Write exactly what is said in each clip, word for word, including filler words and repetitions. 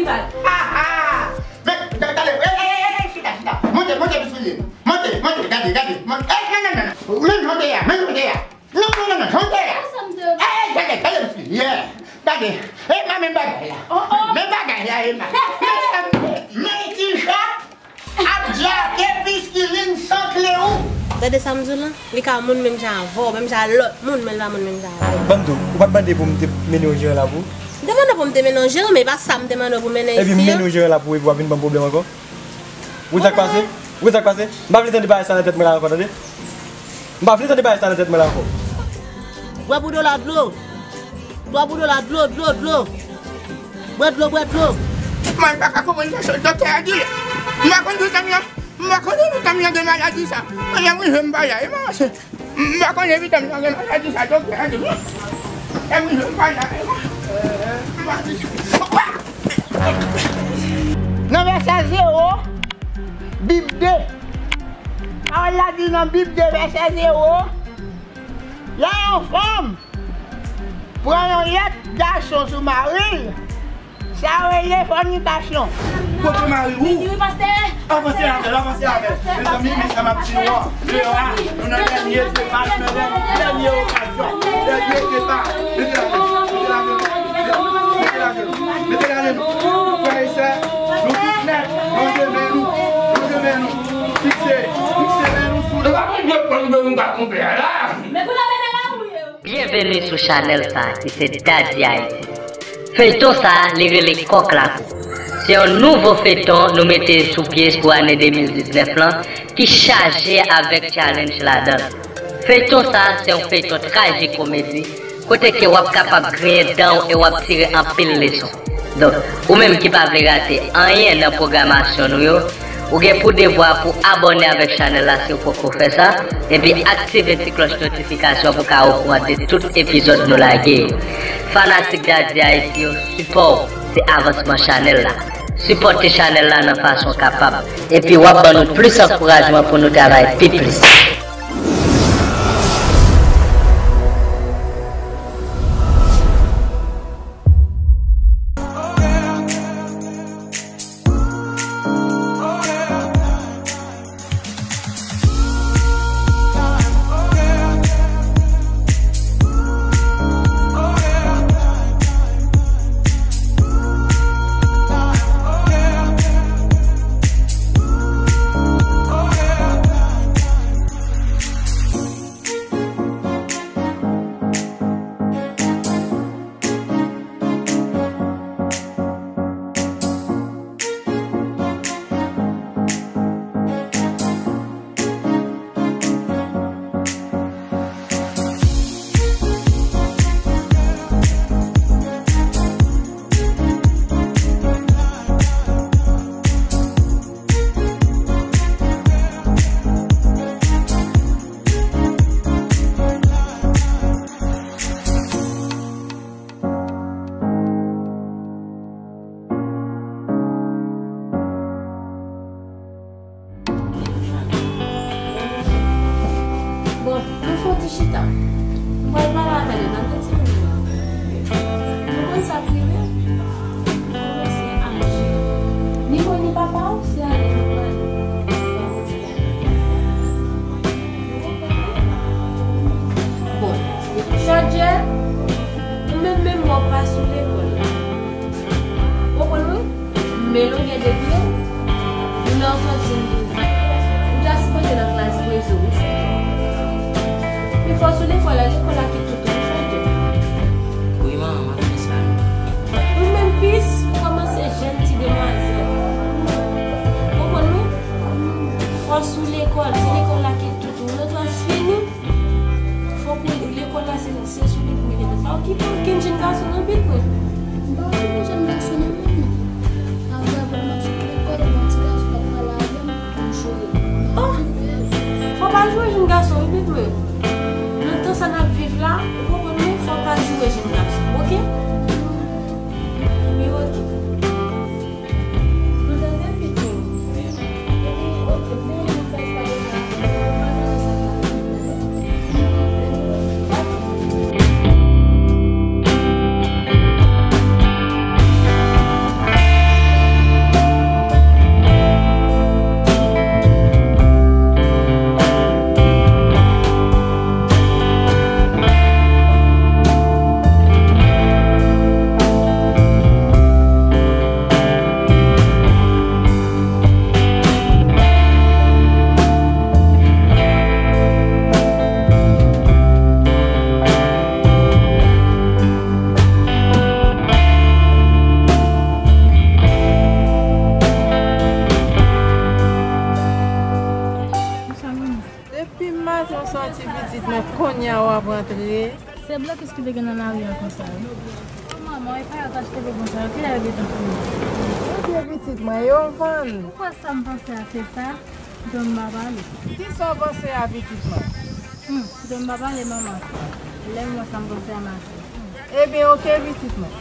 Ha, ha! Men, ta-, talè, ey, ey, ey, ey, chita, chita. Monte, monte, Piskilin. Monte, monte, gade, gade. Monte, ey, non, non, non, non. Men monte a, men monte a. Non, non, non, non, monte a. Ey, ey, gade, gade, Piskilin, yeah. Gade. Ey, ma, men bagay la. Oh, oh. Men bagay la, ey, ma. Men sa m te di, men ti chat ap djake Piskilin san kle ou. Gade sa m di w lan. Li ka moun menm jan avè w, menm jan lòt moun, men l pa moun menm jan avè w. Ban m di w, ou pa t mande pou m te mennen yon jeran la pou ou? M te mande w pou m te mennen yon jeran, men e pa sa m te mande w pou mennen isi an. Epi m mennen yon jeran la pou ou, epi w ap vin ban m pwoblèm ankò? Ou wè sa k pase? Ou wè sa k pase? M pa vle tande bagay sa nan tèt mwen la ankò, tande? M pa vle tande bagay sa nan tèt mwen la ankò. Bwè boudo la dlo. Bwè boudo la dlo, dlo, dlo. Bwè dlo, bwè dlo. Mwen pa ka konprann sa doktè a di la. M pa konn si tanm nan, m pa konn si tanm nan gen maladi sa. Mwen menm rive m pa la, e mwen se. M pa konnen epi tanm nan gen maladi sa doktè a di. E mwen menm pa la, e mwen. Nan vèsè zewo, Bib de. Pawòl la di nan Bib de vèsè zewo, lè yon fanm pran yon lòt gason sou mari l, sa yo rele fònikasyon. Kote mari w? Vini wi, pastè. Avanse avè l, avanse avè l. Mezanmi, men sa m ap di nou an. Deyò a, nou nan dènye depa, nou nan dènye, dènye okazyon. Dènye depa. Mete lajan nou, mete lajan nou, mete lajan nou, mete lajan nou. Frè e sè, nou tout nèt, lonje men nou, lonje men nou. Fikse, fikse men nou sou li. Se pa pou dwe pran nou ka konpè a la. Men pou la mete la pou yo. Byenveni sou chanèl sa ki se Daddy Haïti. Feyton sa, li rele Kòk Lakou. Se yon nouvo feyton nou mete sou pye pou ane de mil diznèf lan ki chaje avèk challenge ladan l. Feyton sa, se yon feyton trajikomedi kote ke w ap kapab griyen dan w e w ap tire anpil leson. Donk, ou menm ki pa vle rate anyen nan pwogramasyon nou yo, ou gen pou devwa pou abòne avèk chanèl la si w poko fè sa, epi aktive ti klòch notifikasyon pou w ka okouran de tout epizòd nou lage yo. Fanatik Daddy Haïti yo, sipò w se avansman chanèl la. Sipòte chanèl la nan fason w kapab. Epi w ap ban nou plis ankourajman pou nou travay pi plis. Bon, nou fè yon ti chita. M pral pale avè l nan de ti minit. Ou konn sa k rive? Ou kòmanse aji. Ni mwen ni papa w, se ale nou prale. Bon, Chadjè, ou menm menm w pa sou lekòl la. Ou konprann wi? Men longè de pye w, ou nan kantin, ou ta sipoze nan klas rezo wi Chadjè. Pi fò sou lekòl la, lekòl la ki toutou wi Chadjè. Wi manman, m ap fè sa. Ou menm pis, ou kòmanse jèn ti demwazèl. Ou konprann wi? Fò sou lekòl, se lekòl la ki toutou. Lòt fini, fòk ou lekòl la se, se sou li pou mete tèt la. Ou ki pa okenn jèn gason nan bit mwen. M pa okenn jèn gason nan bit mwen. Avè pou m ap sot lekòl, yon ti gason t ap pale avè m, m joure. Oh! Fò pa joure jèn gason wi bit mwen. Nan tan sa n ap viv la, ou Rantre. Se blokis ki te gen nan lari a konsa, wi. O manman, e pa yo t achte bonbon sa yo. Kilè yo gentan fini? Ebyen, pitit mwen, yo vann. Ou kwè sa m panse a, se sa? Don m pa pale. Kisa w panse a, pitit mwen? Hmm, don m pa pale, manman. Lè m wè sa m panse a, m ap di. Ebyen, oke, pitit mwen.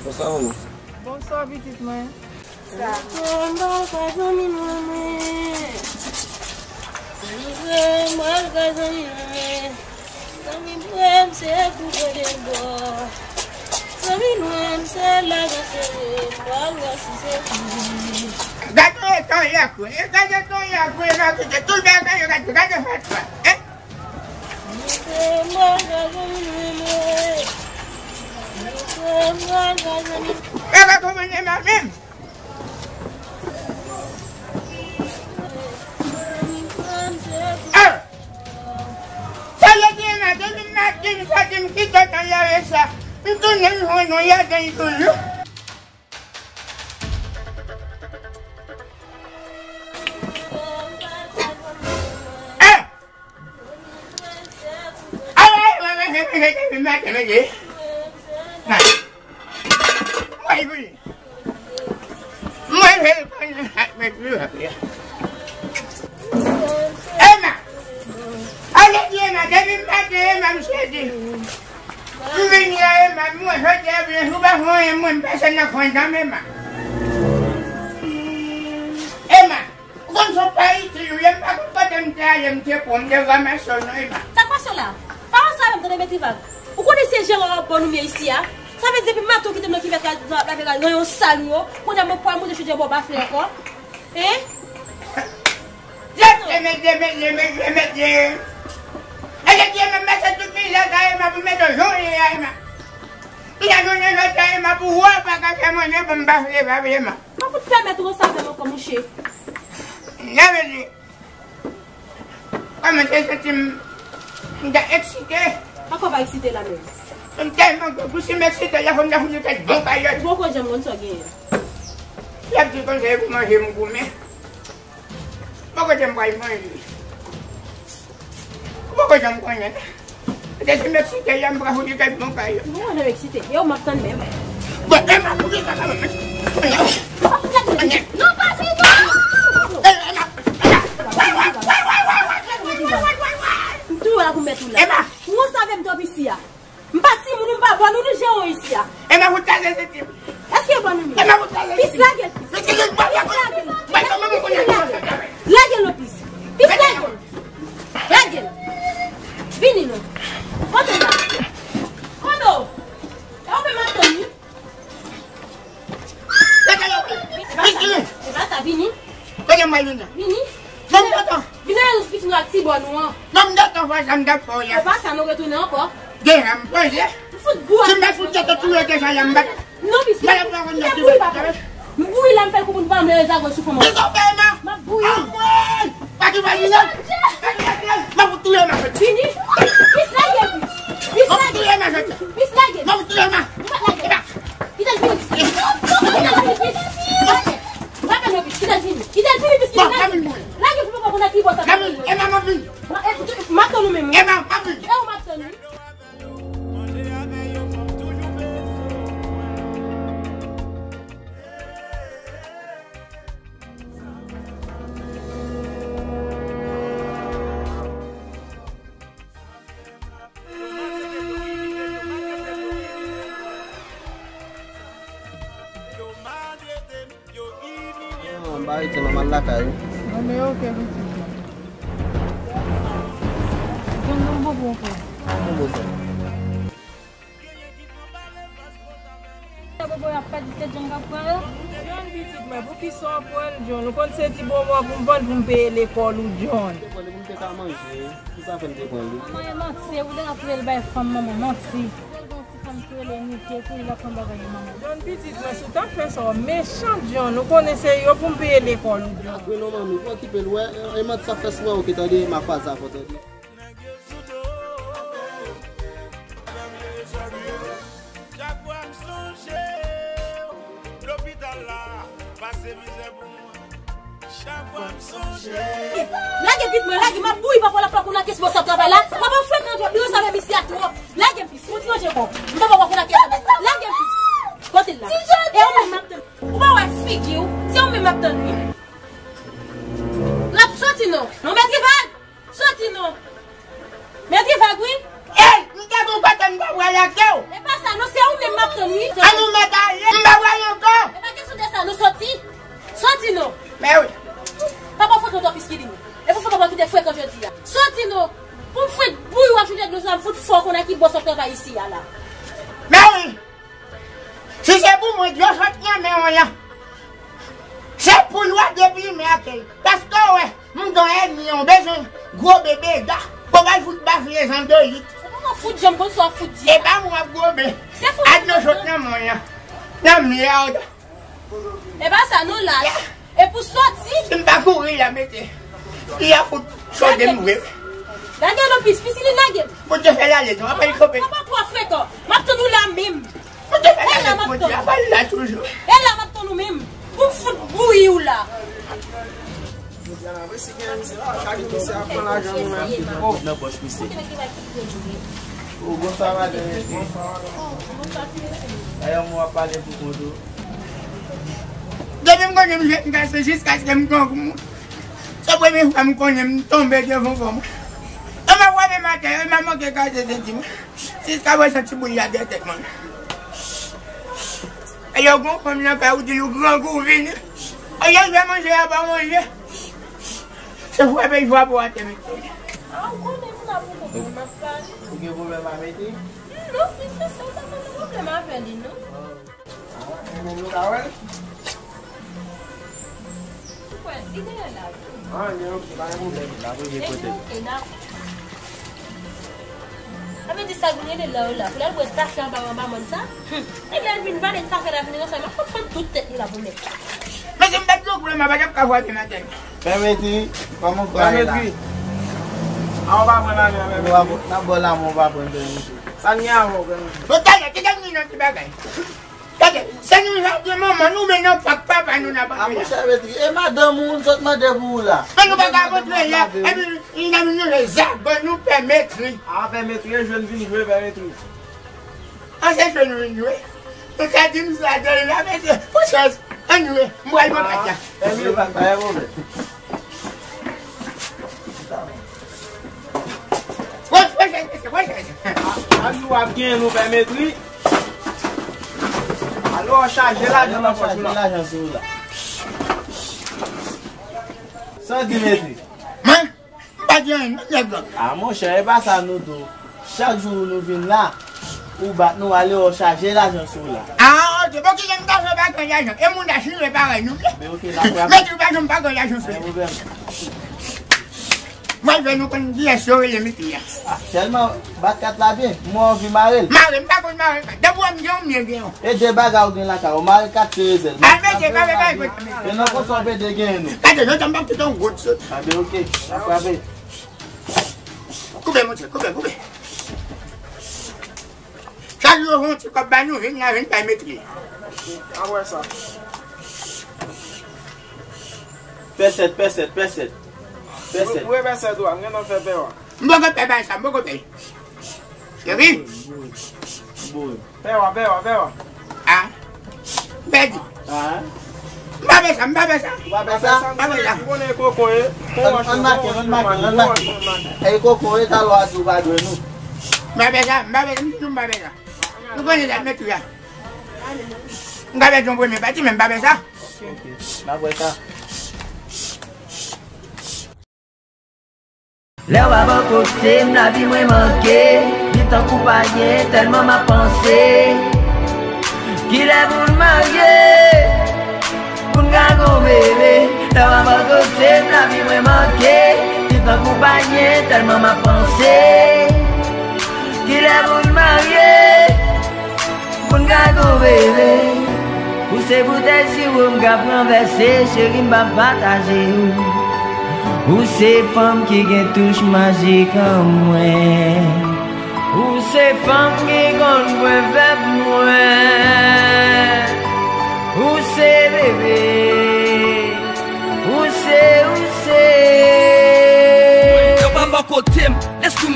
Bonswa, manman. Bonswa, pitit mwen. Sa. Mwen pa ka zanmi nwa mwen. Mwen pa ka zanmi nwa mwen. Zanmi mwen, se koupe de bò. Zanmi mwen, se lajan sere. Mwen pa wè si se pou mwen. Gade ton yak, wi. Gade ton yak, wi. Nan kite tout bagay, gade, gade fatra. Eh? E pa kòmande m menm. Ah! Sa yo di nan depi m maten, m soti, m kite tan lave sa. M tounen, m jwenn yon yaden toujou. Eh! Ay, ay, ay, ay, ay, ay, ay, ay, ay, ay, ay. Mwen, mwen, mwen, mwen, mwen, mwen, Emma! Ale di Emma, depi m maten Emma, m sezi. M vini a Emma, m wè jodi a byen, jou pa fè anyen, mwen, m pase nan kwen dan Emma. Emma! Ou konn se yon pa itil ou ye, m pa konn kote m te ale, m te pran, m te ranmase w non, Emma. Sa k pase w la? Pa ranse avè m, tande, Mèt Rival. Ou konnen se jan w ap bon nou ye isi a? Sa vle di depi maten w kite m nan kivèt la, la, la, la, nan yon sal nou yo, kounye a mwen pral monte chanje bò bafle ankò. Hein? Mesye, mesye, mesye, mesye, mesye. E mesye, m ap mete tout peyi la, sa Emma, pou mete w jan w ye a, Emma. Li a jounen jodi a, Emma, pou wè w pa ka fè manje pou m bafle, bafle, Emma. Pa fout pèmèt ou ranse avè m ankò, monchè. Sa vle di, kòman te santi m, m te eksite. Ankò pa eksite la menm. M tèlman gou, si m eksite, la fò m ta fout yon kèk bon kayòt. Ou poko janm konn sa w genyen. Y ap di konsa, e pou manje m goumen. Poko janm pral manje. Ou poko janm konnen. Depi m eksite, yè m pral fout li kèk bon kay. Ou poko janm eksite. E ou m ap tann menm. Bon, e m ap fout li kaka menm. Non, pa vini. M tou la pou mèt ou la. Ou ranse avè m twòp isi a. M pa timoun, m pa bòn, nou nou jere isi a. E m ap fout kraze senti m. Èske bòn ou menm? E m ap fout kraze senti m. Pis lage l, pis. Pis lage l. Mwen kòman mwen konnen. Lage l non, pis. Pis lage l. Lage l. Vini non. Kote l la? Kote w? E ou menm m ap tann wi. Lage l. Pis vini. E pa sa, vini. Kote mwen vini? Vini. Non, m gentan. Vini nan pitit nou ak ti bòn ou an. Non, m gentan fè sa m t ap fè w yè. E pa sa, nou retounen ankò. Deja, m poze. M fout bou ak. Si m pa fout tèt ou touye deja, yè m bat. Non, pis. Madam, pa konn nan ki bòt. M bouyi la, m fè l konprann pa m lè zago sou fò mwen. Kisa w fè, Emma? M ap bouyi. Anmwey! Pa ki pa vini. Pa ki pa vini. M ap touye, ma fèt. Vini. Pis lage, pis. Pis lage. M ap touye, ma fèt. Pis lage. M ap touye, ma. M pa lage. Kite l vini, pis. Kite l vini, pis. Pa fè non, pis. Kite l vini. Kite l vini, pis. Kite l vini. Lage pou papa konn ak ki bò sa. Emma, m ap vini. M ap tann ou menm. Emma, m ap vini. E ou m ap tann wi. Yo maltrete m, yo imilye m. Non, m pa rete non, m al lakay ou. Non, men oke, pitit mwen. John, non, bon, bon, frè. Bon, bon, frè. Genyen ki pran pale paspò ta fè li. Sa bobo y ap pèdi, se John k ap pran yo? John, pitit mwen, poukisa w pran l, John? Ou konn se ti bonbon pou m vann pou m peye lekòl ou, John. Te pran li pou m te ka manje. Kisa fè m te pran li? Manman, e manti, ou lè ap rele bay fanm manman, manti. Ti fanm ki rele Nike, pou li la pran bagay yo manman. John pitit mwen, si w ta fè sa, w mechan John, ou konnen se yo pou m peye lekòl ou John. Ap vre non manmi, pa okipe l, wè, e manti sa fè sou mwen, oke tande, m ap kwaze avè w tande. Nèg yo sou do, nèg yo sou do. Chak fwa m sonje w, lopital la, pase mizè pou mwen. Lage pit mwen, lage, m ap bouyi, papa, l ap fè kounakis bò sòt travay la. Papa, frekan twòp, li resevwa misye a twòp. Lage m pis, kontinye je kò. M papa, papa, kounakis. Lage m pis. Kote l la? E ou menm m ap tann. Ou pa wè figi w? Se ou menm m ap tann, wi. Rap soti non. Non, mèt Rival. Soti non. Mèt Rival, wi. Ey, m te gon kote m pa pral ak yo. E pa sa, non, se ou menm m ap tann, wi. An nou mèt ale, m pa pral ankò. E pa kesyon de sa, non, soti. Soti non. Men wi. Papa, fout mwen twòp iskilini. E pou fout papa kite frekan jodi a. Soti non. Pou m fout bouyi w ak joute dlo sa, m fout fè w konnen ki bò sòt travay isi a la. Men wi. Si se pou mwen, dlo sot nan men w lan, se pou lwa deplimen ak l. Paske w wè, m gen ènmi an, w bezwen gwo bebe ga, pou w al fout bafle zandolit. Se pou mwen fout janm konn sa w ap fout di. E pa mwen w ap gwobe. Se fout a dlo sot nan men w lan. Nan mèd. E pa sa non, lach. E pou soti. Si m pa kouri la, mete. Li a fout chode m vre. Lage non pis, pis li lage. Bon, te fè l ale non, apre l kanpe. Papa twò frekan. M ap tann ou la menm. Bon, te fè l ale, bon, te apre l la toujou. E la m ap tann ou menm. Pou m fout bouyi w la. Jodi a la, vre si gen misye la, chak jou misye ap pran lajan nou menm. Nan pòch misye. Oh, bonswa, madanm. Bonswa, madanm. Dayè, mwen ap pale pou kont ou. Depi m konnen m jwenn kay se jiskaske m grangou. Se premye fwa m konnen m tonbe devan fanm. E m ap frape m atè, e m ap manke kraze senti mwen. Jiskaprezan ti boul la dèyè tèt mwen. E yo gon fanm nan kay ou di l ou grangou vini. E yo jwe manje a pa manje. Se frape l frape w atè mesye. A, ou konnen m la pou kont mwen, m ap pale. Ou gen pwoblèm avè li? Non, li se sa, ou pa konn pwoblèm avè li, non. Ah, men nou ka wè l. Ou kwè, li genyen la tou. Ah, gen yon, pa gen pwoblèm. L ap rive kote l. Sa vle di sa k vin rele la yo la. Pou l al bwè kafe anba, anba mòn sa? Hum. Epi lè l vin vale kafe la vin ranse, m ap fout fann tout tèt li la pou nèt. Men si m pa t gen pwoblèm, m pa t ap ka frape maten. Pèmèt li, kòman w kwè la? Pèmèt li. A, w pa pran lajan, pèmèt li. N ap ba w lamen, w pa pran pèmèt li. Sa n gen avè w, pèmèt li? Bon, talè, kite m di nou ti bagay. Gade, se nou jaden manman nou, men nan pak papa nou n ap antre la. A, monchè, Petri, e madanm ou, m sot mande pou ou la. Men nou pa ka rantre la, epi nou nan nou le zagon nou pèmèt li. A, pèmèt li, e jwe n vin jwe, pèmèt li. A, se jwe nou vin jwe. Nou ka di m sa de la, mesye, pou chans, ann jwe, m pral pran kat la. Pèmèt li, pa gen pwoblèm. Wòch, wòch, mesye, wòch, mesye. A, a, nou ap gen nou pèmèt li. Alò, chaje lajan nan pòch ou la. Chaje lajan sou ou la. San Dimitri. Mwen, m pa di anyen, non, nèg la. A, monchè, e pa sa nou tou. Chak jou nou vin la, ou bat nou, ale, ou chaje lajan sou ou la. A, ok. Bon, kijan m ta fè pa gen lajan? E moun ta chire parèy nou. Men ok, n ap frape. Mèt ou pa janm pa gen lajan sou ou. Pa gen pwoblèm. Mwen fè nou konn kiyès yo rele Mitri a. A, sèlman bat kat la byen. Mwen anvi mare l. Mare, m pa konn mare kat. Depi w wè m gen yon, m gen yon. E de bagay ou gen lakay ou, mare kat se rezèl. A, men de bagay, bagay, bagay. E nan konsa w pede genyen nou. Gade, nou tann m ap kite yon gout sot. A, ben, ok. N ap frape. Koupe, monchè, koupe, koupe. Chak jou yo fè yon ti kòb ba nou, vin la, vin bay Mitri. Apre sa. Pèsèt, pèsèt, pèsèt. Pèsèt. Ou, ou e pèsèt ou a, m gentan fè pè w a. M poko pè bagay sa, m poko pè. Cheri. Boy. Pè w a, pè w a, pè w a. A. M pèdi. A. M pa fè sa, m pa fè sa. Ou pa fè sa? M pa fè sa. Ou konnen e koko ye. Ann, ann make, ann make, ann make. E koko ye, talè w a di ou pa dwe nou. M pa fè sa, m pa fè sa, m di nou m pa fè sa. Nou konnen dat mèt wi a. M ka pèdi yon premye pati, men m pa fè sa. Ok, ok. N ap wè sa. Lè w pa bò kote m, lavi mwen manke. Li tankou pa gen, tèlman m ap panse. Kilè pou n marye, pou n ka gon bebe? Lè w pa bò kote m, lavi mwen manke. Li tankou pa gen, tèlman m ap panse. Kilè pou n marye? Pou n ka gon bebe. Ou se boutèy siwo m k ap ranvèse, cheri m p ap pataje w. Ou se fanm ki gen touch majik an mwen. Ou se fanm ki konn pwen fèb mwen. Ou se bebe. Ou se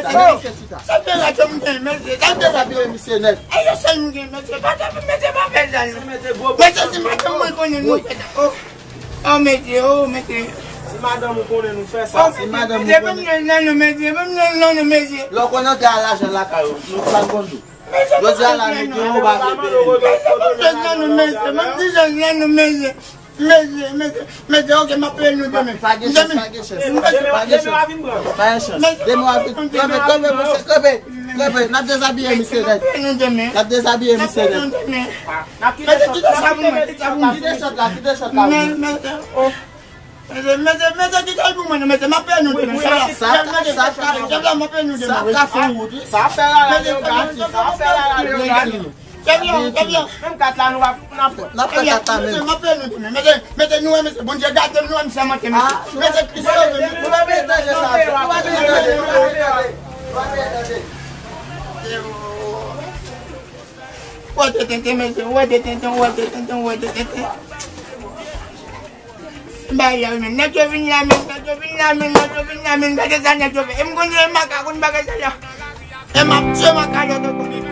chita, mesye, mesye, chita. Sa fè radyo m gen, mesye, sa fè radyo m. Mesye nèt. E yo sèl m gen, mesye, pa ta, mesye, pa fè sa, non. Mesye, si madanm mwen konnen nou fè sa. Oh. Oh, mesye, oh, mesye. Si madanm ou konnen nou fè sa. Oh, si madanm ou konnen. Mesye, ban m nan, non, mesye, ban m nan, non, mesye. Lè w konn antre a lajan lakay ou, nou pa konn tou. Jodi a la, nou gen yon bagay, bebe. Mesye, mesye, mesye, mesye, ok, m ap peye nou demen. Pa gen chans, pa gen chans. Pa gen chans. Pa gen chans. Demen w a vin. Kanpe, kanpe, mesye, kanpe. Kanpe, n ap dezabiye misye nèt. N ap dezabiye misye nèt. Mesye, kite sa pou mwen, kite sa pou mwen. Kite chòt la, kite chòt la. Mesye, mesye, mesye, kite l pou mwen, mesye, m ap peye nou demen. Sa, sa, sa, sa, sa, m ap peye nou demen, wi. Sa ap fè rara, Leogane, sa ap fè rara, Leogane. Chèf la, chèf la. Menm kat la, nou va, n ap pran. N ap pran kat la menm. Mesye, m ap peye nou demen. Mesye, mesye, nou wè, mesye, Bondye gade m, nou wè m sèmante, mesye. Mesye, Kristo, nou pa bezwen tande sa, nou pa bezwen tande, nou pa bezwen tande. Nou pa bezwen tande. Wè de tenten, mesye, wè de tenten, wè de tenten, wè de tenten. Bay la, men nèg yo vin la, men nèg yo vin la, men nèg yo vin la, men gade sa nèg yo fè. E m konn se makak konn bagay sa la. E m ap tiye makak yo te konnen.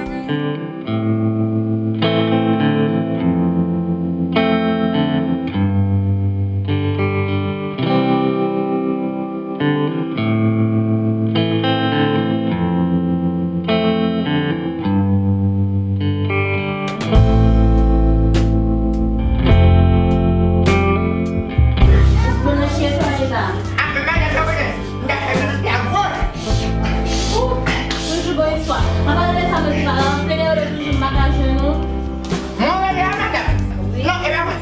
Toujou bon istwa. Mwen pa tande sa, mwen di pa la, antre deyò de toujou, m pa ka jwenn ou. Mwen rele a madanm. Non, e pa mwen.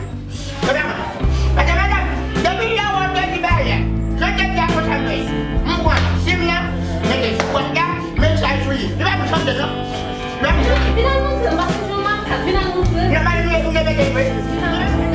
Madanm, madanm, depi lè w ap di bagay la, jan w te di a konsa m fè. M pran sim nan, mete sou pòt la, mete sa sou li. Li pa pou chanje, non. Li pa pou chanje. Vin al montre m, paske jan w makak, vin al montre m. Nòmal, ou mete, ou mete, vin al montre m.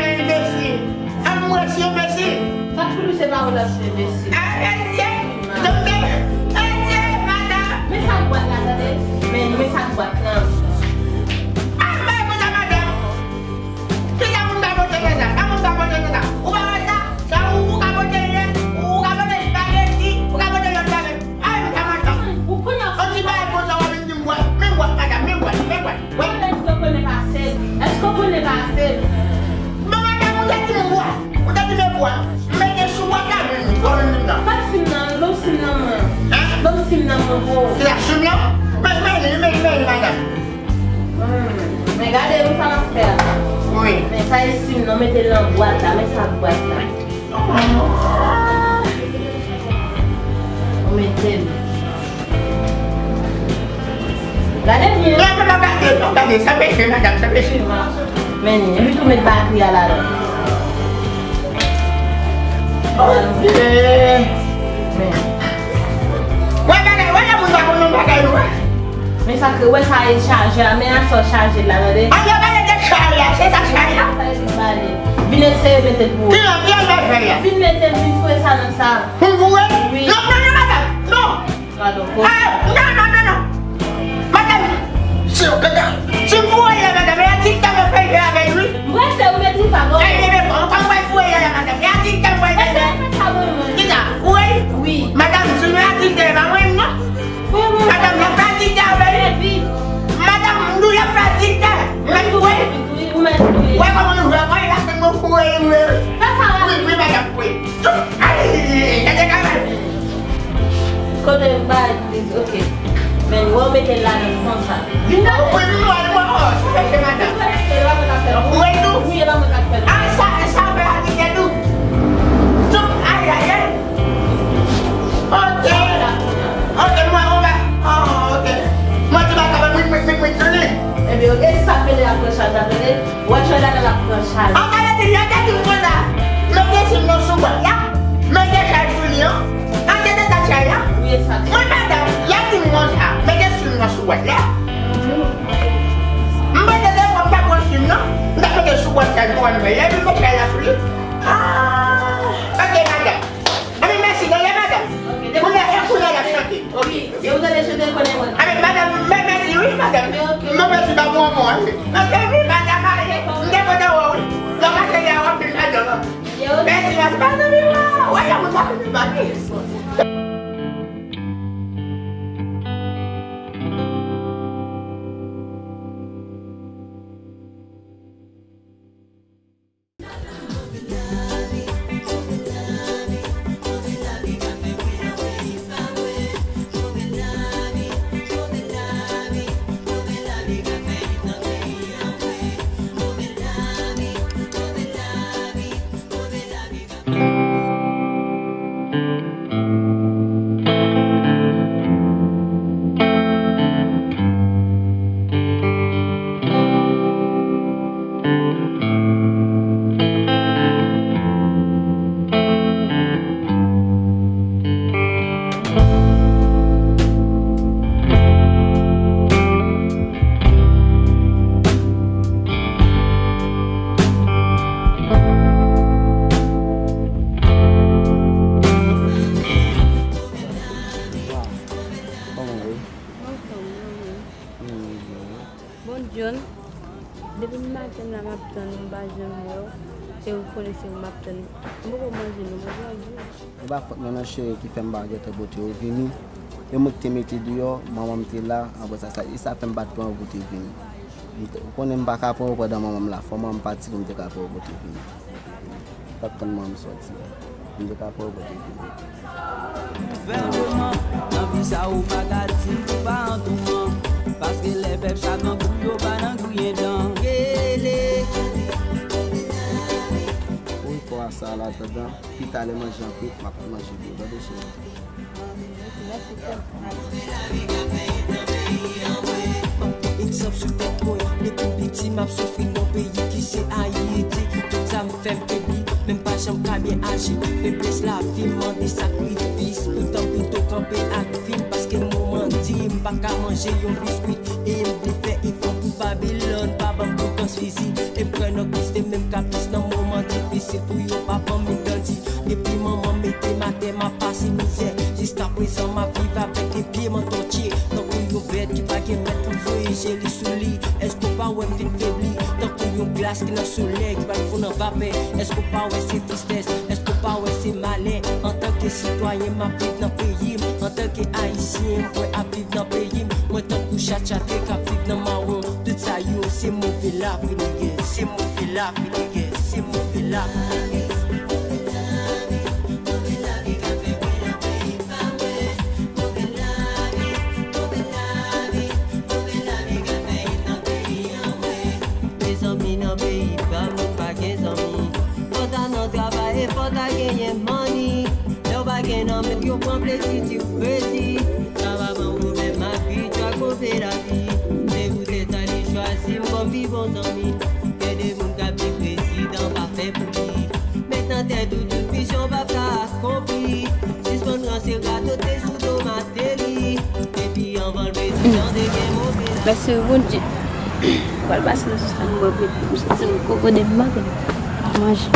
yon enbesil. An m wè si enbesil. Sa k pou li se pawòl la se enbesil. Enbesil. Doktè. Enbesil, madanm. Men sa k bwat la, tande. Men, men sa k bwat lan. An bay konsa, madanm. Kisa moun ka pote konsa? Sa moun ka pote konsa? Ou pa wè sa? Sa ou, ou ka pote lèt, ou ka pote espageti, ou ka pote lòt bagay. Ay, m ta mata. Ou konnen. An ti bagay konsa w ap vin di m bwat. Men bwat, madanm, men bwat, men bwat. Wè. Èske w konnen pase? Èske w konnen pase? Bon, madanm, ou te di m bwat. Ou te di m bwat. M mete sou bwat la, men, ou konnen nan. Ban m sim nan, ban m sim nan mwen. Hein? Ban m sim nan mwen, bro. Se la sim nan? Men, men, men, men, madanm. Hmm. Men gade, wi, sa m ap fè a. Wi. Men sa e sim nan, mete l nan bwat la, men sa bwat la. Ou mete l. Gade byen. Non, non, non, gade, non, gade, sa peche, madanm, sa peche. Men, epi tou met batri a ladan. Ok. Men. Wè, gade, wè, la moun pa konn yon bagay, wè. Men sa ke, wè sa e chaje a, men a sa w chaje la, tande. An yo pale de chay la, se sa chay la? Sa e vin pale. Vin eseye mete l pou ou. Ki lè, ki lè l fè chay la? Vin mete l, vin foure sa nan sa. Pou m foure? Wi. Non, non, non, madanm, non. Gadon, ko. Ah, non, non, non, non. Madanm, si, si m foure la, madanm, e a ti tan mwen fè jwe avèk li. M prese, ou mete sa, bon. Ay, bebe, bon, kòm mwen foure la, madanm, e a ti tan mwen fè jwe. Ese fè sa, bon, mwen. Kisa? Foure? Wi. Madanm, si nou a ti tan, e pa mwen, non. Madanm, nan fè atitè avè li. Madanm, nou y ap fè atitè. Mèt wi. Wè kòman nou jwe, wè la fè nou foure nou ye. Wi, wi, madanm, wi. Ay, gade travay. Kote m bay, ok. Men wè w mete l ladan konsa. Vin la. Wi, wi, wi, wi, wi, sa fè madanm. Wi, nou. Wi, e pa mwen k ap fè l. Ah, sa, sa fè atitè tou. Tout, ay, ay, ay. Ok. Ok, mwen, mwen, oh, ok. Mwen, ti bagay, mwen, mwen, mwen, mwen, mwen, mwen. Ebyen, ok, sa k rele apre chaj la, tande? Wè, chaj la, l ap pran chaj. An, gade, di, yo te di m konsa. Mete sim nan sou bwat la. Mete chaj sou li an. An, te de kat chaj la. Wi, e sa. Mwen, madanm, y ap di m konsa. Mete sim nan sou bwat la. M mete telefòn, m pa pran sim nan. M ta mete sou bwat chaj pou ann mwen. Epi m met chaj la sou li. Ah, ok, madanm. Anben, mèsi, tande, madanm. Kounye a, e kounye a l ap chante. Ok. Yo, w tande chante konnen mwen. Anben, madanm, mè-, mèsi, wi, madanm. Ok. Non, mèsi, pa mwen, mwen, wi. Mèsi, wi, madanm, ale. M te kontan wè w, wi. Lè w mache, y a w ap vin madanm, non. Mèsi, mèsi, madanm, wi, wè, y a moun pa vin madanm. Kòman w ye? Anfòm, mwen menm. Mwen menm byen wi. Bon, John, depi maten la m ap tann ou, m pa janm wè w. Se ou konnen se ou m ap tann. M poko manje non, manje anvi. E pa fòt mwen non cheri ki fè m pa gentan pote w vini. E mwen ki te mete deyò, manman m te la, apre sa, sa, e sa fè m pa t pran w pote vini. M te, ou konnen m pa ka pran w pandan manman m la, fò manman m pati pou m te ka pran w pote vini. T ap tann manman m sòti a. M te ka pran w pote vini. Gouvènman, nan vi sa ou pa ka di ou pa an touman. Paske lè pèp sa nan kou yo pa nan griyen dan. Gele. Wi, fò a sa la, tandan. Pita lè manje an kwit, m ap manje pou ou, tande cheri. Egzanp sou tèt mwen, depi m piti m ap soufri nan peyi ki se Ayiti. Tout sa m fè m febli, men m pa janm ka byen aji. Feblès lavi mande sakrifis. Kanpe ak vi m paske moman di m pa ka manje yon biskwi. E m vle fè efò pou Babilòn pa ban m boukans fizi. E m kwè nan Kris te menm ka plis nan moman difisil pou yo pa ban m dandi. Depi manman m mete m atè, m ap pase mizè. Jiskaprezan, m ap viv avèk de pye m antòtye. Tankou yon bèt ki pa gen mèt pou voye je li sou li. Èske w pa wè m vin febli? Tankou yon glas ki nan solèy ki pral fonn an vapè. Èske w pa wè se tristès? Èske w pa wè se malè? Antanke sitwayen, m ap viv nan peyi m. Antanke Ayisyen, mwen ap viv nan peyi m. Mwen tankou chatchate k ap viv nan mawon. Tout sa yo, se move lavi li ye. Se move lavi li ye. Se move lavi li ye. Mezanmi, nan peyi pa m, nou pa gen zanmi. Fò ta nan travay e fò ta genyen money. Lè w pa gen nan men w, yo pran plezi, di w krezi. Sa pa ban pwoblèm, m abitye ak move lavi. Se poutèt sa li chwazi m kòm pi bon zanmi. Gen de moun k ap di prezidan pa fè pou li. Met nan tèt ou tout misyon p ap ka akonpli. Sispann ranse, radote sou do Mateli. Depi anvan l prezidan te gen move lavi. Mèsi Bondye. Pral pase nan sou sa m bwè pou m santi m koko depi maten. Manje.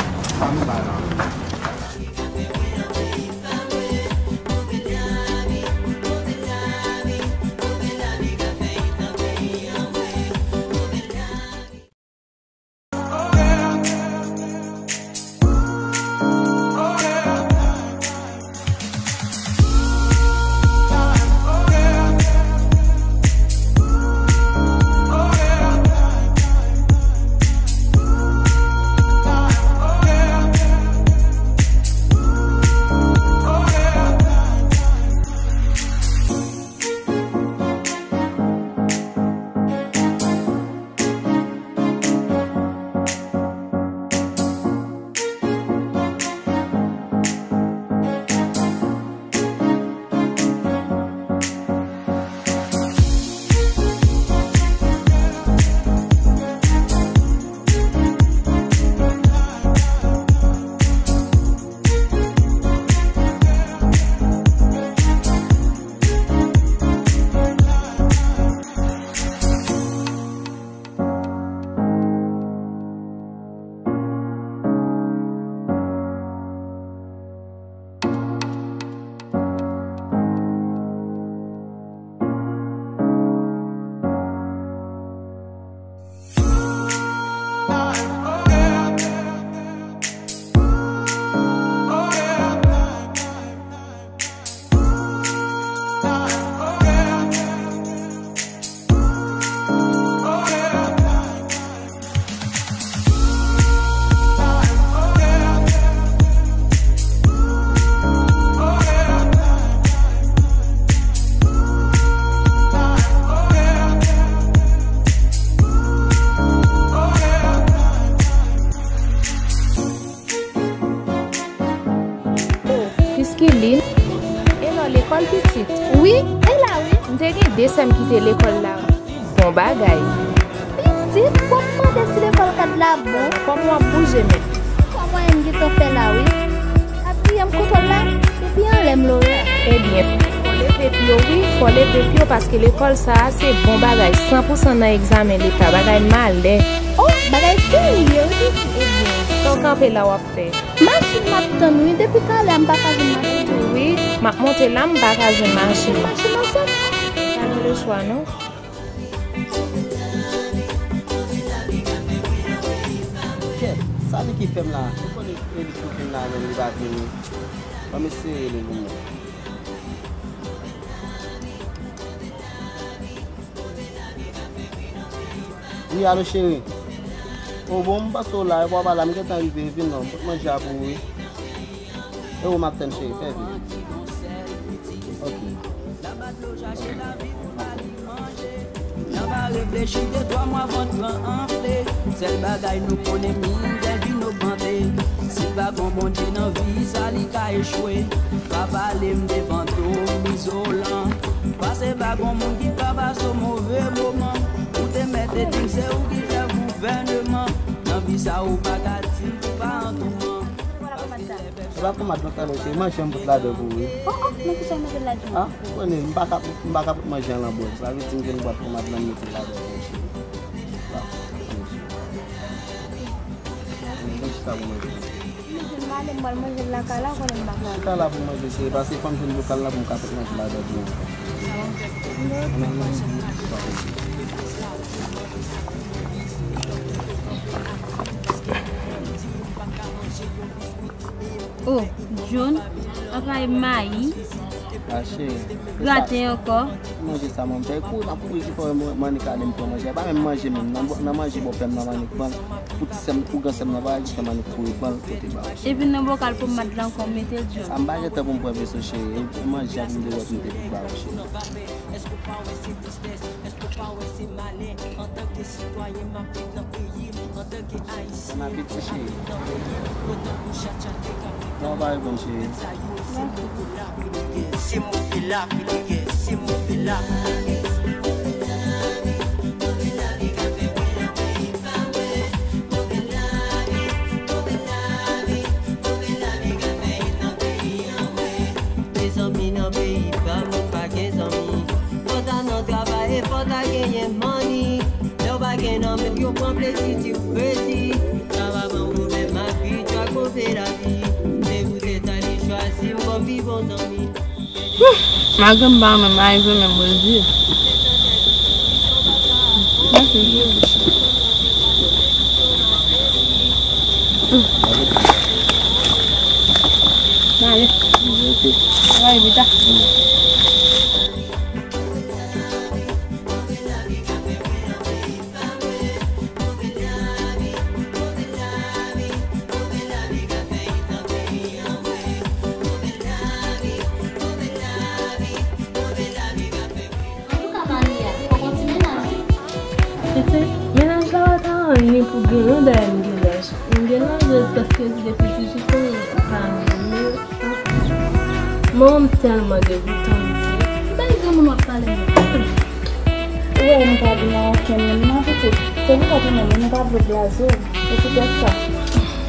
Piskilin. E lò lekòl pitit? Wi, e la wi. M te gen de sè m kite lekòl la. Bon bagay. Pitit, bon m mande si lekòl Kad la bon. Kòman w ap bouje menm? Kòman m gentan fè la wi. Abiye m kontwòl la, epi anlè m lore a. Ebyen, fò leve pye w wi, fò leve pye w paske lekòl sa a se bon bagay, san pou san nan egzamen leta, bagay malè. Oh, bagay serye wi pitit. Ebyen, sa w kanpe la w ap fè? Machin m ap tann wi, depi talè a m pa ka jwenn machin. Wi, m ap monte la, m pa ka jwenn machin. Machin nan sèk. Pa gen lechwa non. Kèt, sa li ki fè m la? Ou konnen Elis pou vin la menm, li pa vini. Ban m eseye rele l pou mwen. Wi, alo cheri. O bon, m panse w la, epi w pa la, m gentan rive, vin non, pot manje a pou ou wi. E ou m ap tann cheri, fè vit. Ok. Nan pa reflechi, de twa mwa vant lan anfle. Sèl bagay nou konnen, mizè vin ogmante. Si pa gon Bondye nan vi sa, li ka echwe. Pa pale m de fantom izolan. Pase pa gon moun ki pa pase yon move moman. Ou te mèt te di m se ou ki chèf gouvèneman. Nan vi sa ou pa ka di ou pa an touman. Se pa pomad non, talè, se manje m fout ladan pou ou, wi. Oh, oh, nan kisa w mete l ladan? Ah, ou konnen, m pa ka, m pa ka pot manje an nan bòl. Sa vle di m gen dwa pomad lan m mete l ladan pou ou, cheri. Bon, chita pou manje. Manje m ale, m pral manje l lakay la, ou konnen m pa ka. Chita la pou manje, cheri, paske fò m jwenn bokal la pou m ka pot manje ladan tou. Oh, John, apa e mayi? Ah, cheri. Graten ankò. Manje sa, mwen fè kou, n ap kouri ki fò mwen, mwen ale pran manje. E pa menm manje menm, nan, nan manje bòpè m nan, Manik pran l. Pou ti sè m, pou gran sè m nan, pa di fè Manik kouri pran l pote ba ou, cheri. Epi nan bokal pomad la ankò, mete l, John. Ah, m pa gen tan pou m pran veso, cheri. E manje a pou m te wè pou m te ba ou, cheri. Èske w pa wè se tristès? Èske w pa wè se malè? Antanke sitwayen, m ap viv nan peyi m. Antanke Ayisyen, m ap viv nan peyi m. Bon apeti, cheri. Otan pou tchatcha te ka viv nan peyi m. Tout sa yo, se move lavi li ye. Se move lavi li ye. Se move lavi li ye. Mezanmi, nan peyi pa m, ou pa gen zanmi. Fò ta nan travay e fò ta genyen money. Lè w pa gen nan men w, yo pran plezi, di w krezi. Sa pa ban pwoblèm ak bidjè ak move lavi. Se poutèt sa li chwazi m kòm pi bon zanmi. Malgre m pa renmen m arive, men m rezi. Mèsi. Male. Travay pita. Antouka, Malia, ou gon ti mennaj wi. Pitit, mennaj la pa ta anyen pou gen non, dayè m gen laj. M gen laj paske depi dizuit an, m pa renmen. Manman m tèlman degoutan, m di. M pa gen moun w ap pale, non. Ou wè, nou pa vin a okenn moun, non, pitit. Se poutèt ou menm, nou pa vle blaze w. Se poutèt sa.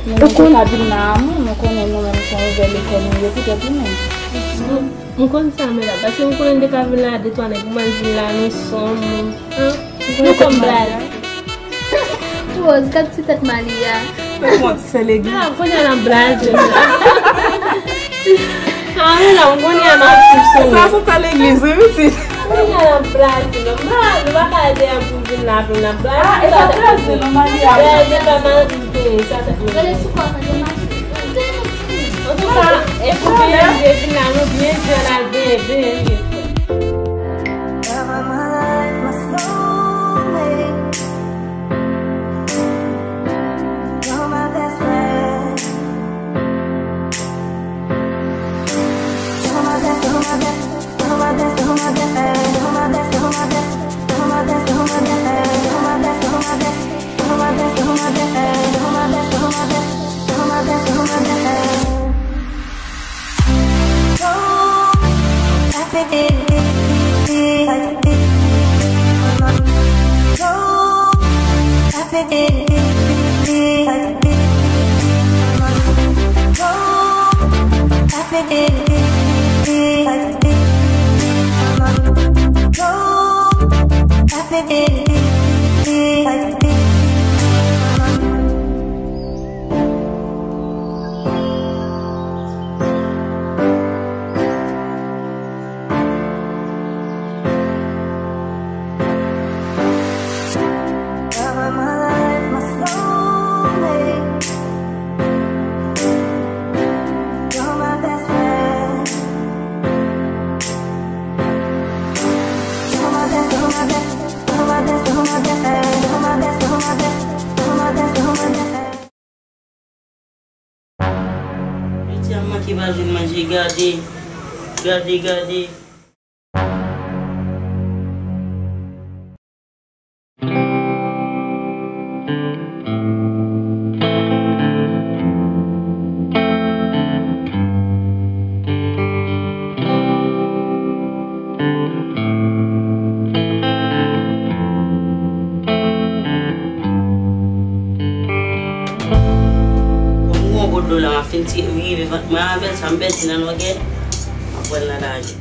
Men nou te ka vin la a nou, nou konnen nou menm se yon ouvè lekòl nou ye, poutèt ou menm. M konn sa, medam, paske m konnen m te ka vin la a de twa nèg, m al vin la a nou san moun. An? Nou kòm blaze. Rose, gad ti tèt Malia. Fè m yon ti sè legliz. Ah, kounye a n ap blaze. Ah, men non, kounye a n ap sou sou. Sa se sè legliz, wi, pitit. Kounye a n ap blaze, non. Blaze, nou pa ka ede a pou vin la, pou n ap blaze. Ah, e pa blaze, non, Malia. Blaze, pa mal, sa tèt mwen. Gade sou kò, tande mache. Antouka, e pou byen vin la, nou byen jwe la, byen, byen, byen. Jodi a m manke pa jwenn manje, gade, gade, gade. Kòm ou wè w gon dlo la, m ap Ti rive vant mwen avè l, sa m pèdi nan lògè, m ap pran l nan lari.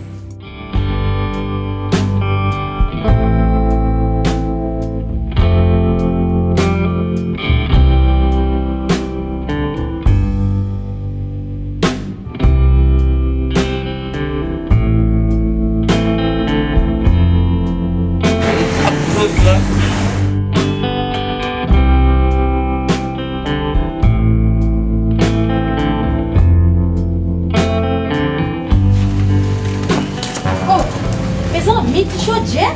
Oh, mezanmi, ti chodyè.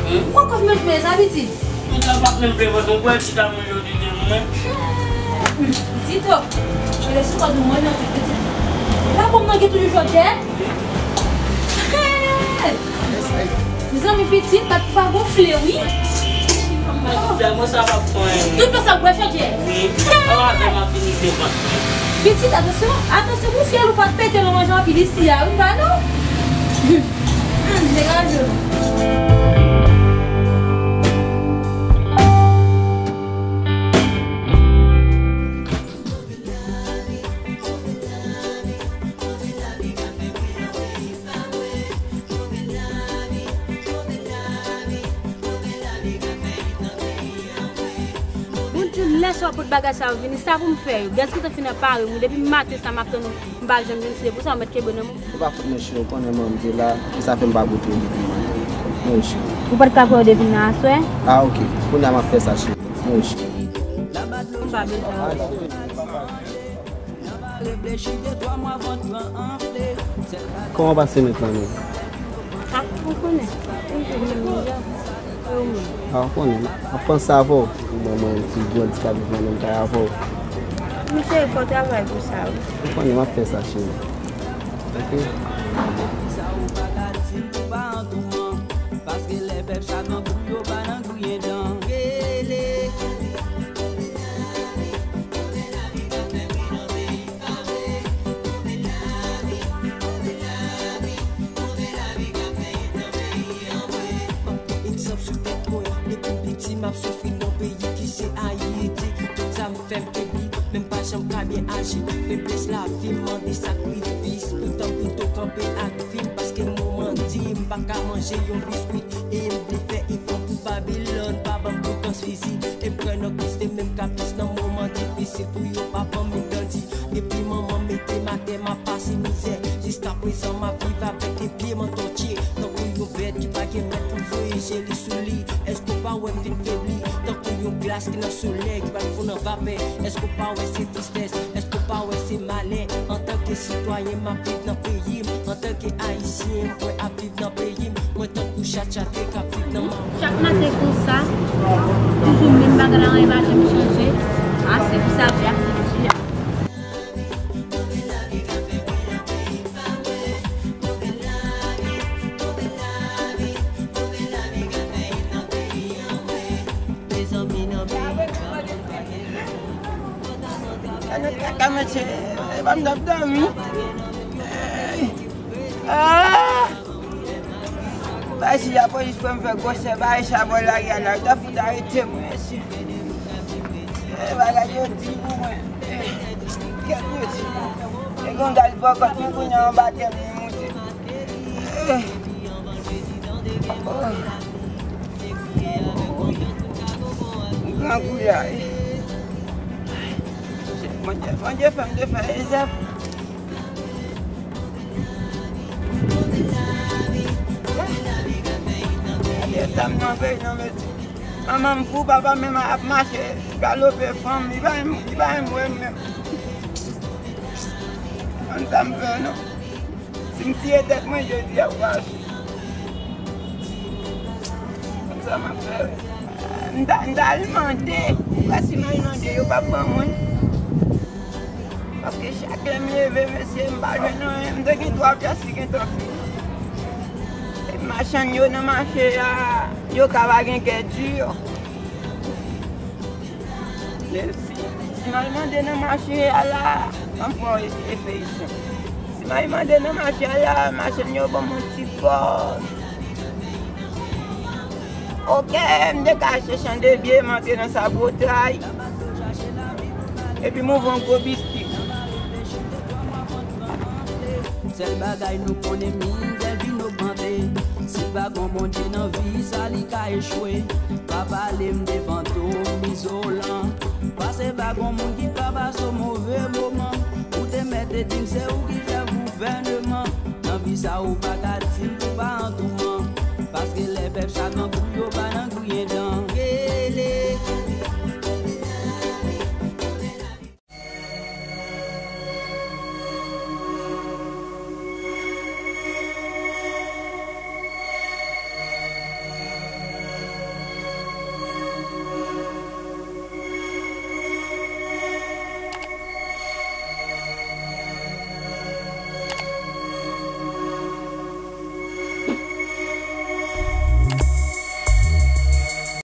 Hmm? Ou kwè kòb mwen fè sa, pitit? Mwen sa pa menm fè vant, ou kwè ti ta mwen yo di de mwen. Hmm, pitit, oh. Mwen lè sou kòb mwen nan pitit. La pou mwen gen toujou chodyè. Hey! Mezanmi, pitit, bat pa gonfle, wi. Mwen sa pa pran. Tout sa bwè chodyè. Wi. Awa, avè m ap vini devan. Pitit, atansyon, atansyon pou fyèl ou pa pete nan manje anpil isi a, wi, pa non. Hmm, degaje w. Moun di m lè sa w pot bagay sa yo vini, sa pou m fè yo? Gaz ki te fin ap pare, wi, depi maten sa m ap tann ou, m pa janm jwenn, se pou sa w mèt kenbe nan men m. Se pa fòt mwen cheri, ou konnen manmi te la, e sa fè m pa pote yo depi maten. Mwen cheri. Ou pa t ka pran yo depi nan aswè? Ah, ok. Kounye a m ap fè sa cheri. Mwen cheri. M pa bezwen yo. Kòman w pase nèt la menm? Ah, ou konnen. Toujou menm jan. E ou menm? Ah, ou konnen. M ap panse avè w. Ou ban mwen yon ti gwo andikap nan menm kay avè w. Mesye, fò w travay pou sa, wi. Ou konnen, m ap fè sa, cheri. Ok? Sa ou pa ka di, ou pa an touman. Paske lè pèp sa tankou yo pa nan griyen dan. Rele. Egzanp sou tèt mwen, depi m piti m ap soufri nan peyi ki se Ayiti. Tout sa m fè m febli, men m pa janm ka byen aji. Feblès lavi m mande sakrifis, poutan m pito kanpe ak vi m, paske moman di m pa ka manje yon biskwi. E m vle fè efò pou Babilòn pa ban m boukans fizi. E m kwè nan Kris te menm ka plis nan moman difisil pou yo pa ban m dandi. Depi manman m mete m atè, m ap pase mizè. Jiskaprezan, m ap viv avèk de pye m antòtye. Tankou yon bèt ki pa gen mèt pou voye je li sou li. Èske w pa wè m vin febli? Tankou yon glas ki nan solèy ki pral fonn an vapè. Èske w pa wè se tristès? Èske w pa wè se malè? Antanke sitwayen, m ap viv nan peyi m. Antanke Ayisyen, mwen ap viv nan peyi m. Mwen tankou chatchate k ap viv nan ma. Chak maten konsa, toujou menm bagay la, anyen pa janm chanje. A, se pou sa vi a fè di a. Mezanmi, nan peyi. Gade kaka, mesye, e pa m t ap dòmi. Ey! Ah! Bay si lapolis pran m fè gwosè, bay sa bò lari a la, yo ta fout arete mwen, mesye. E bagay yo di pou mwen. Ey! Kèt, mesye. E gon gad bò kòt mwen kounye a anba tè m li moute. Ey! Oh! Grangou la, wi. Bondye, Bondye fè m te fè Jozèf. Gade eta m nan peyi nan, mesye. Manman m fou, papa m menm ap mache, galope fanm, li pa menm, li pa menm wè m menm. Konn sa m fè non. Si m tiye tèt mwen jodi a, ou pa sou. Konn sa m ap fè. M ta, m ta al mande. Ou kwè si m al mande, yo p ap ban mwen? Paske chak lè m leve, mesye, m pa jwenn anyen. M te gen twa pyès, li gen twa pyès. E machann yo nan mache a, yo ka pa gen kè di yo. Men si, si m al mande nan mache a la, ann pran e-, efeisyon. Si m al mande nan mache a la, machann yo ban m yon ti kòb. Oke, m te ka achte chan de byen, m antre nan Sabotay. Epi m ouvri yon gwo bistik. Sèl bagay nou konnen, mizè vin ogmante. Si pa gon Bondye nan vi sa, li ka echwe. Pa pale m de fantom izolan. Pase pa gon moun ki pa pase w move moman. Ou te mèt te di m se ou ki chèf gouvèneman. Nan vi sa ou pa ka di ou pa an touman. Paske lè pèp sa grangou, yo pa nan griyen dan.